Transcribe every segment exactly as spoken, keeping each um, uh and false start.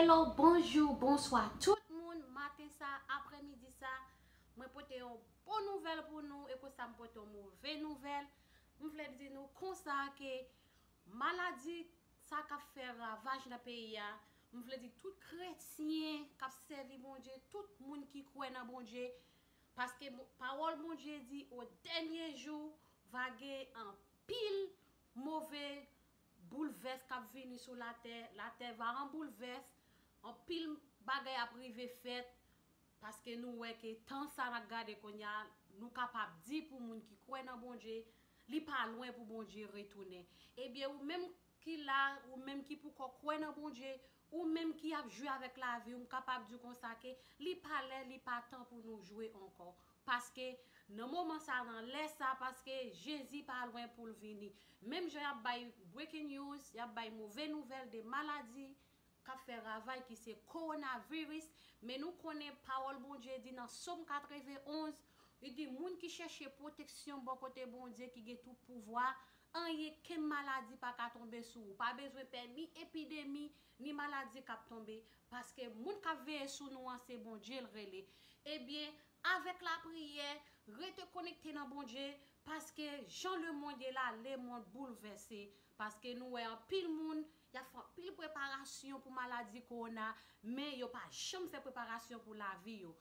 Hello, bonjou, bonswa tout moun. Maten sa, aprèmidi sa, mwen pote yon bon nouvèl pou nou e konsa m pote yon move nouvèl. M vle di nou konsa ke maladi sa k ap fè ravaj nan peyi a, m vle di tout kretyen k ap sèvi Bondye, tout moun ki kwè nan Bondye, paske pawòl Bondye di o dènye jou va gen anpil move boulvès k ap vini sou latè. Latè va an boulvès, anpil bagay ap rive fèt, paske nou wè ke tan sa n ap gade kounye a, nou kapab di pou moun ki kwè nan Bondye, li pa lwen pou Bondye retounen. Ebyen, ou menm ki la, ou menm ki poko kwè nan Bondye, ou menm ki ap jwe avèk lavi w, m kapab di w konsa ke li pa lè, li pa tan pou nou jwe ankò. Paske nan moman sa, nan lè sa, paske Jezi pa lwen pou l vini. Menm jan y ap bay breaking news, y ap bay move nouvèl de maladi k ap fè ravaj ki se kowonaviris, men nou konnen pawòl Bondye di nan Sòm katrevenonz, li di moun ki chèche pwoteksyon bò kote Bondye ki gen tout pouvwa, anyen ken maladi pa ka tonbe sou ou. Pa bezwen pè ni epidemi, ni maladi k ap tonbe, paske moun k ap veye sou nou an se Bondye l rele. Ebyen, avèk lapriyè, rete konekte nan Bondye, paske jan lemonn ye la, lemonn boulvèse, paske nou wè anpil moun, y ap fè anpil preparasyon pou maladi kowona, men yo pa janm fè preparasyon pou lavi yo.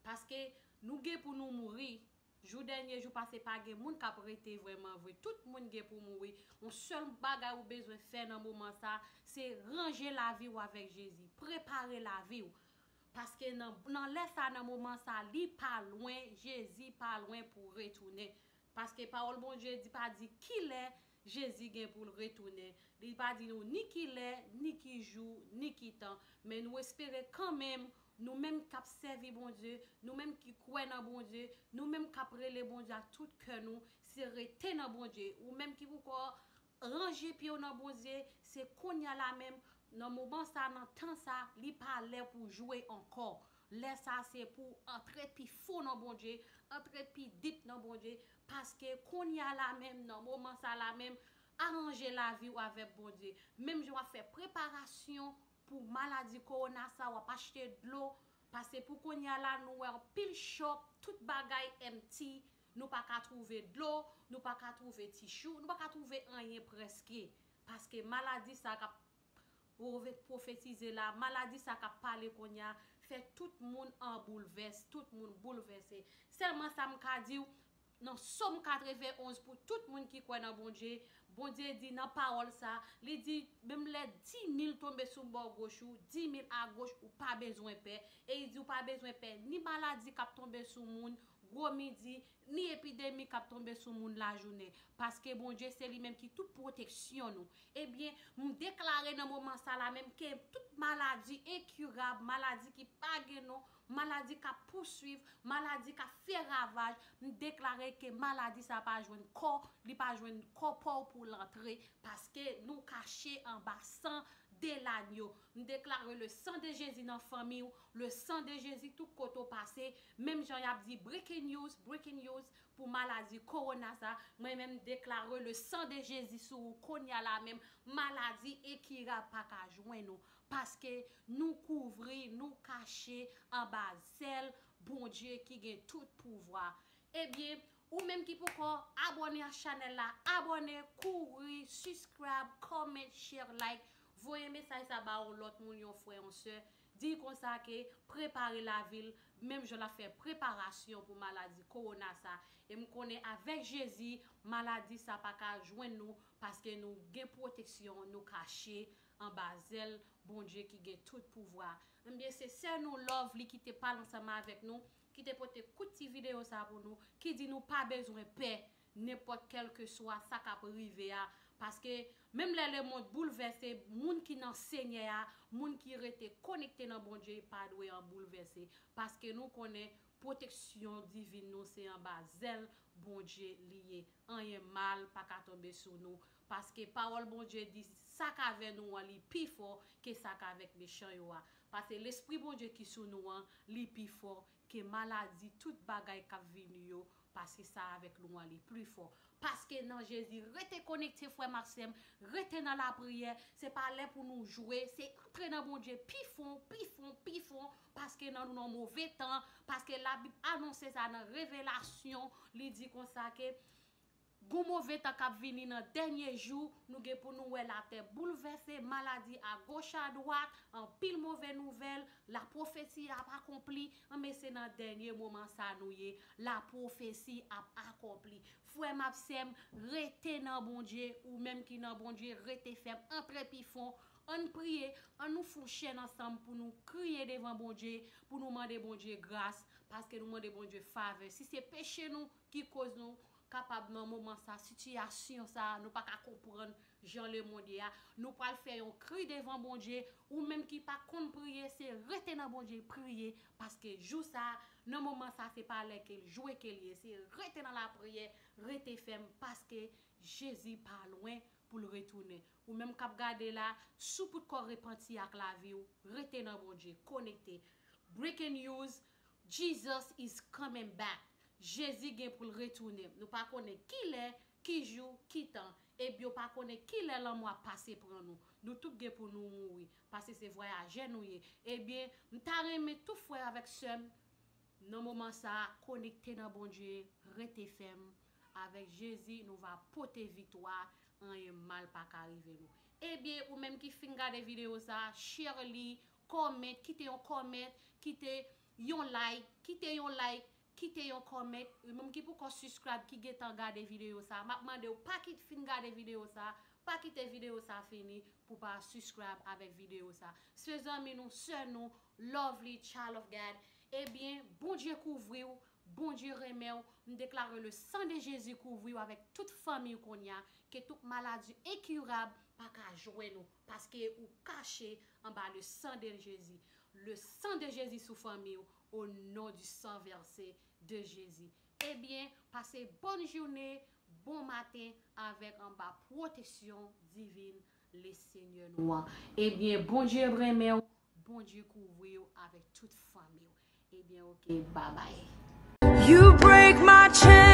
Paske nou gen pou nou mouri. Jou dènye jou pase pa gen moun k ap rete vrèman vre. Tout moun gen pou mouri. Yon sèl bagay ou bezwen fè nan moman sa, se ranje lavi w avèk Jezi. Prepare lavi w. Paske nan, nan lè sa, nan moman sa, li pa lwen, Jezi pa lwen pou retounen. Paske pawòl Bondye di pa di kilè Jezi gen pou l retounen. Li pa di nou ni ki lè, ni ki jou, ni ki tan. Men nou espere kanmenm, nou menm k ap sèvi Bondye, nou menm ki kwè nan Bondye, nou menm k ap rele Bondye ak tout kè nou, se rete nan Bondye. Ou menm ki poko ranje pye w nan Bondye, se kounye a la menm, nan moman sa, nan tan sa, li pa lè pou jwe ankò. Lè sa, se pou antre pi fon nan Bondye, antre pi deep nan Bondye, paske kounye a la menm, nan moman sa la menm, aranje lavi w avèk Bondye. Menm jan w ap fè preparasyon pou maladi kowona sa, w ap achte dlo, paske pou kounye a la, nou wè anpil shop, tout bagay empty, nou pa ka twouve dlo, nou pa ka twouve tichou, nou pa ka twouve anyen prèske. Paske maladi sa k ap pwofetize la, maladi sa k ap pale kounye a, fè tout moun an boulvès, tout moun boulvèse. Sèlman sa m ka di w, nan Sòm katrevenonz, pou tout moun ki kwè nan Bondye, Bondye di nan pawòl sa, li di, menm lè dimil tonbe sou bò goch ou, dimil agoch, ou pa bezwen pè. E li di ou pa bezwen pè ni maladi k ap tonbe sou moun, gwo midi, ni epidemi k ap tonbe sou moun lajounen. Paske Bondye se li menm ki tout pwoteksyon nou. Ebyen, m deklare nan moman sa la menm ke tout maladi enkirab, maladi ki pa gen non, maladi k ap pouswiv, maladi k ap fè ravaj, m deklare ke maladi sa pa jwenn kò, li pa jwenn kò pa w pou l antre, paske nou kache anba san de lanyo. M deklare le sang de Jésus nan fanmi w, le sang de Jésus tout kote w pase. Menm jan y ap di breaking news, breaking news pou maladi kowona sa, mwen menm m deklare le sang de Jésus sou ou kounye a la menm, maladi enkirab pa ka jwenn ou, paske nou kouvri, nou kache anba zèl Bondye ki gen tout pouvwa. Ebyen, ou menm ki poko abòne a chanèl la, abòne, kouri, subscribe, comment, share, like, voye mesaj sa ba yon lòt moun, yon frè, yon sè. Di konsa ke prepare lavi l, menm jan l ap fè preparasyon pou maladi kowona sa. E m konnen avèk Jezi, maladi sa pa ka jwenn nou, paske nou gen pwoteksyon, nou kache anba zèl Bondye ki gen tout pouvwa. Ebyen, se sè nou Lovely ki te pale ansanm avèk nou, ki te pote kout ti videyo sa pou nou, ki di nou pa bezwen pè nenpòt kèlkeswa sa k ap rive a. Paske menm lè lemonn boulvèse, moun ki nan Senyè a, moun ki rete konekte nan Bondye, pa dwe an boulvèse. Paske nou konnen pwoteksyon divin nou se anba zèl Bondye li ye. Anyen mal pa ka tonbe sou nou. Paske pawòl Bondye di, sa k avè nou an, li pi fò ke sa k avèk mechan yo a. Paske lespri Bondye ki sou nou an, li pi fò ke maladi, tout bagay k ap vini yo, paske sa avèk nou an li pli fò. Paske nan Jezi, rete konekte, frè m ak sè m, rete nan lapriyè. Se pa lè pou nou jwe, se antre nan Bondye pi fon, pi fon, pi fon, paske nan nou nan move tan, paske Labib anonse sa nan Revelasyon, li di konsa ke gon move tan k ap vini nan dènye jou, nou gen pou nou wè latè boulvèse, maladi agoch adwat, anpil move nouvèl, lapwofesi ap akonpli, men se nan dènye moman sa nou ye, lapwofesi ap akonpli. Frè m ak sè m, rete nan Bondye, ou menm ki nan Bondye, rete fèm, antre pi fon, ann priye, ann nou fè yon chèn ansanm pou nou kriye devan Bondye, pou nou mande Bondye gras, paske nou mande Bondye favè. Si se peche nou ki koz nou kapab nan moman sa, sitiyasyon sa, nou pa ka konprann jan lemonn ye a, nou pral fè yon kri devan Bondye, ou menm ki pa konn priye, se rete nan Bondye, priye, paske jou sa, nan moman sa, se pa lè ke l jwe ke l ye, se rete nan lapriyè, rete fèm, paske Jezi pa lwen pou l retounen. Ou menm k ap gade la, sou poukò repanti ak lavi w, rete nan Bondye, konekte. Breaking news, Jesus is coming back. Jezi gen pou l retounen. Nou pa konnen ki lè, ki jou, ki tan. Ebyen, w pa konnen ki lè lanmò ap pase pran nou. Nou tout gen pou nou mouri, paske se vwayajè nou ye. Ebyen, m ta renmen tout frè avèk sè m, nan moman sa a, konekte nan Bondye, rete fèm. Avèk Jezi, nou va pote viktwa, anyen mal pa ka rive nou. Ebyen, ou menm ki fin gade videyo sa a, share li, comment, kite yon comment, kite yon like, kite yon like, kite yon comment. Ou menm ki poko subscribe, ki gentan gade videyo sa a, m ap mande w pa kit fin gade videyo sa a, pa kite videyo sa a fini pou pa subscribe avèk videyo sa a. Se zanmi nou, sè nou, lovely child of God. Ebyen, Bondye kouvri w, Bondye renmen w. M deklare le sang de Jésus kouvri w avèk tout fanmi w kounye a, ke tout maladi enkirab pa ka jwenn ou, paske ou kache anba le sang de Jésus. Le sang de Jésus sou fanmi w, au nom du sang versé de Jésus. Ebyen, pase bòn jounen, bon maten avèk anba pwoteksyon divin Lesenyè nou an. Ebyen, Bondye renmen w, Bondye kouvri w avèk tout fanmi w. Ebyen, oke, babay. You break my chains.